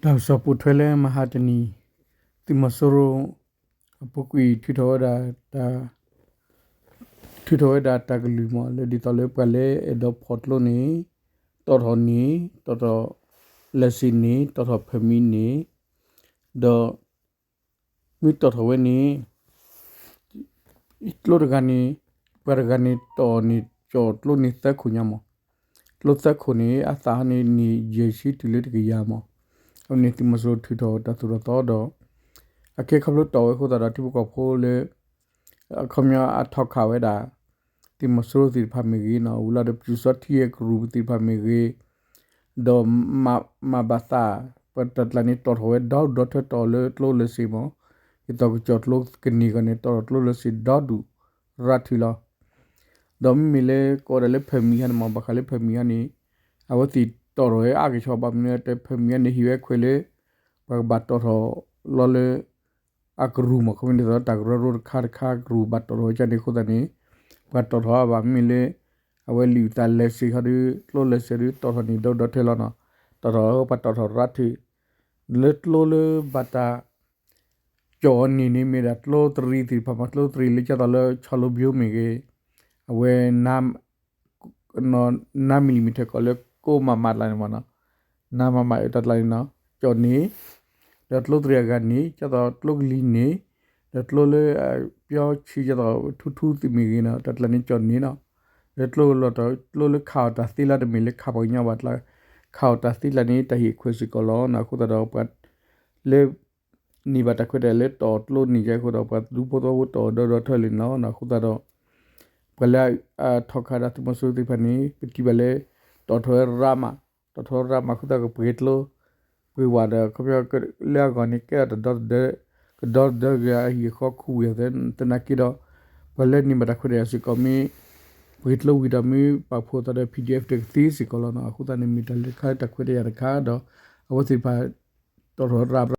တၢ်ကစီၣ်ပိာ်ထွဲလၢမဟါတနံၤ, သုးမီၤစိရိၤ အပူၤကွံာ် ထုးထီၣ်ဝဲဒၣ်တၢ် ထုးထီၣ်ဝဲဒၣ်တၢ်ကလုၢ်မး လၢဒ်သိးလၢပှၤလၢအဲၣ်ဒိးဖီၣ်ကျိန့ၣ် တီၣ်ထီၣ်န့ၣ် တီၣ်ထီၣ် license န့ၣ် တီၣ်ထီၣ် permit န့ၣ် ဒီး မ့ၢ်တီၣ်ထီၣ်ဝဲန့ၣ် ကျိတဂၤန့ၣ် ပှၤတဂၤန့ၣ်တီၣ်န့ၣ် ကၠီၣ်ကျိန့ၣ်သၢခိၣ်ညါမး, ကျိသၢခိၣ်န့ၣ် အသးဟီန့ၣ်န့ၣ် ယဲၢ်ဆံတုၤလၢတကယၤမး, အဝဲန့ၣ်သုးမီၤစိရိၤထုးထီၣ်တၢ်သိၣ်တၢ်သီဒီး အကဲခီဖျိတီၣ်ဝဲအဃိသတးဒီး ထံဖိကီၢ်ဖိလၢ အခီပညီအထီၣ်ခးဝဲဒၣ် သုးမီၤစိရိၤသ့ၣ်တဖၣ်မ့ၢ်ဂ့ၤနီၤ ဝံၤလီၤဒီး ပျူစောထီး အကရူၢ်သ့ၣ်တဖၣ်မ့ၢ်ဂ့ၤ ဒီး မၤဘၣ်သး ပှၤတၢ်ကျါန့ၣ် တီၣ်ထီၣ်ဝဲဒီဒူၣ်ဒီထၢ တီၣ်လၢကျိလၢစ့မး, ဒ်သိးကၠီၣ်ကျိကန့ၢ်ဂီၢ်န့ၣ် တီၣ်ထီၣ်ကျိလၢစ့ဒီဒူၣ်ရၤထုးလီၤ. ဒီးမ့မ့ၢ်လၢကိးဝဲဒၣ်လၢ permit ဟါန့ၣ်မး ဘၣ်ဃးလၢ permit ဟါန့ၣ် အဝဲသ့ၣ်တီၣ်ထီၣ်ဝဲအါက့ၤဆီ ဘၣ်မနုၤတဲ permit ဟါန့ၣ် ဟ့ၣ်ဝဲခွဲးလၢ ပှၤကဘၣ်တီၣ်ထီၣ်လီၤလၢ အကရူၢ်မး ခီဖျိဒ်သိးတၢ်ကရၢကရိတခါတခါ ကရူၢ်ဘၣ်တီၣ်ထီၣ်ဝဲဒၣ်န့ၣ်အဃိသတးန့ၣ် ပှၤတီၣ်ထီၣ်အါဘၣ်မ့မ့ၢ်လၢ အဝဲလံာ်အုၣ်သး license ဟီဒီး ကျိလၢစ့ဒီး တီၣ်ထီၣ်န့ၣ်ဒီဒူၣ်ဒီထၢလီၤနီၤ, တီၣ်ထီၣ်ပှၤတီၣ်ထီၣ်ရၤထုး လၢကျိလၢဘၣ်တၢ် ကၠီၣ်အီၤန့ၣ်န့ၣ် မ့ၢ်ဒၣ်ကျိသရံးသ့ၣ်တဖၣ်မး ကျိသရံးလၢကၠီၣ်သိးလၢဆီလိဘျိမ့ၢ်ဂ့ၤ အဝဲ နါ millimeter ကိးလၢကိးမးမးတကျါန့ၣ်မးနီၤ, နါမးမးအတကျါန့ၣ်နီၤ ကၠီၣ်န့ၣ်, ဒီးကျိသရံးအဂၤန့ၣ် ကၠီၣ်သိးကျိကလံၤန့ၣ်, ဒီးကျိလၢ ပျီဆံကၠီၣ်သိးထူထူသ့ၣ်မ့ၢ်ဂ့ၤနီၤ တကျါန့ၣ်ကၠီၣ်န့ၣ်နီၤ, ဒီးကျိလီၤတီၤ ကျိလၢခးအီၤတၢ်သ့လီၤ တမ့ၢ်လၢခးပှၤကညီဘၣ်ကျါ, ခးအီၤတၢ်သ့ကျါန့ၣ် တၢ်ဟ့ၣ်ခွဲးစ့ၢ်ကီးလီၤနီၤ အဃိသတးဒီးပှၤ လၢ န့ၢ်ဘၣ်တၢ်ခွဲးတၢ်ယာ်လၢတီၣ်ကျိန့ၣ်ယါအဃိဒီး ပှၤဒူဖိသဝီဖိတီၣ်ဒီဒီထၢလံန့ၣ်လီၤ. အဃိသတးဒီး ပှၤလၢအထီၣ်ခးဒၣ်သုးမီၤစိရိၤသ့ၣ်တဖၣ်န့ၣ် ပထံၣ်ဘၣ်လၢ တီၣ်ထီၣ်ဝဲရးမး, တီၣ်ထီၣ်ဝဲရးမးအဃိသတးကပှ့ၤကျိ ပှ့ၤဝးဒီး ခီဖျိလၢအဂီၢ်န့ၣ် ကဲအတဒီတဒၢ ကဒီတဒၢဂ့ၤ အဟံၣ်အဃီခူဝံၤအသနာ်က့ဒီး ပှၤလၢန့ၢ်ဘၣ်တၢ်ခွဲးတၢ်ယာ်စ့ၢ်ကီးမ့ၢ် ပှ့ၤကျိဝံၤဒီးမ့ၢ်ပာ်ဖှိၣ်သးဒီး PDF တကသ့စ့ၢ်ကီးလီၤနီၤ. အဃိသတးန့ၣ်မ့ၢ်တၢ်လၢတခါလၢတၢ်ခွဲးတၢ်ယာ်တခါဒီး အဝဲသ့ၣ်တဖၣ် တီၣ်ထီၣ်ရး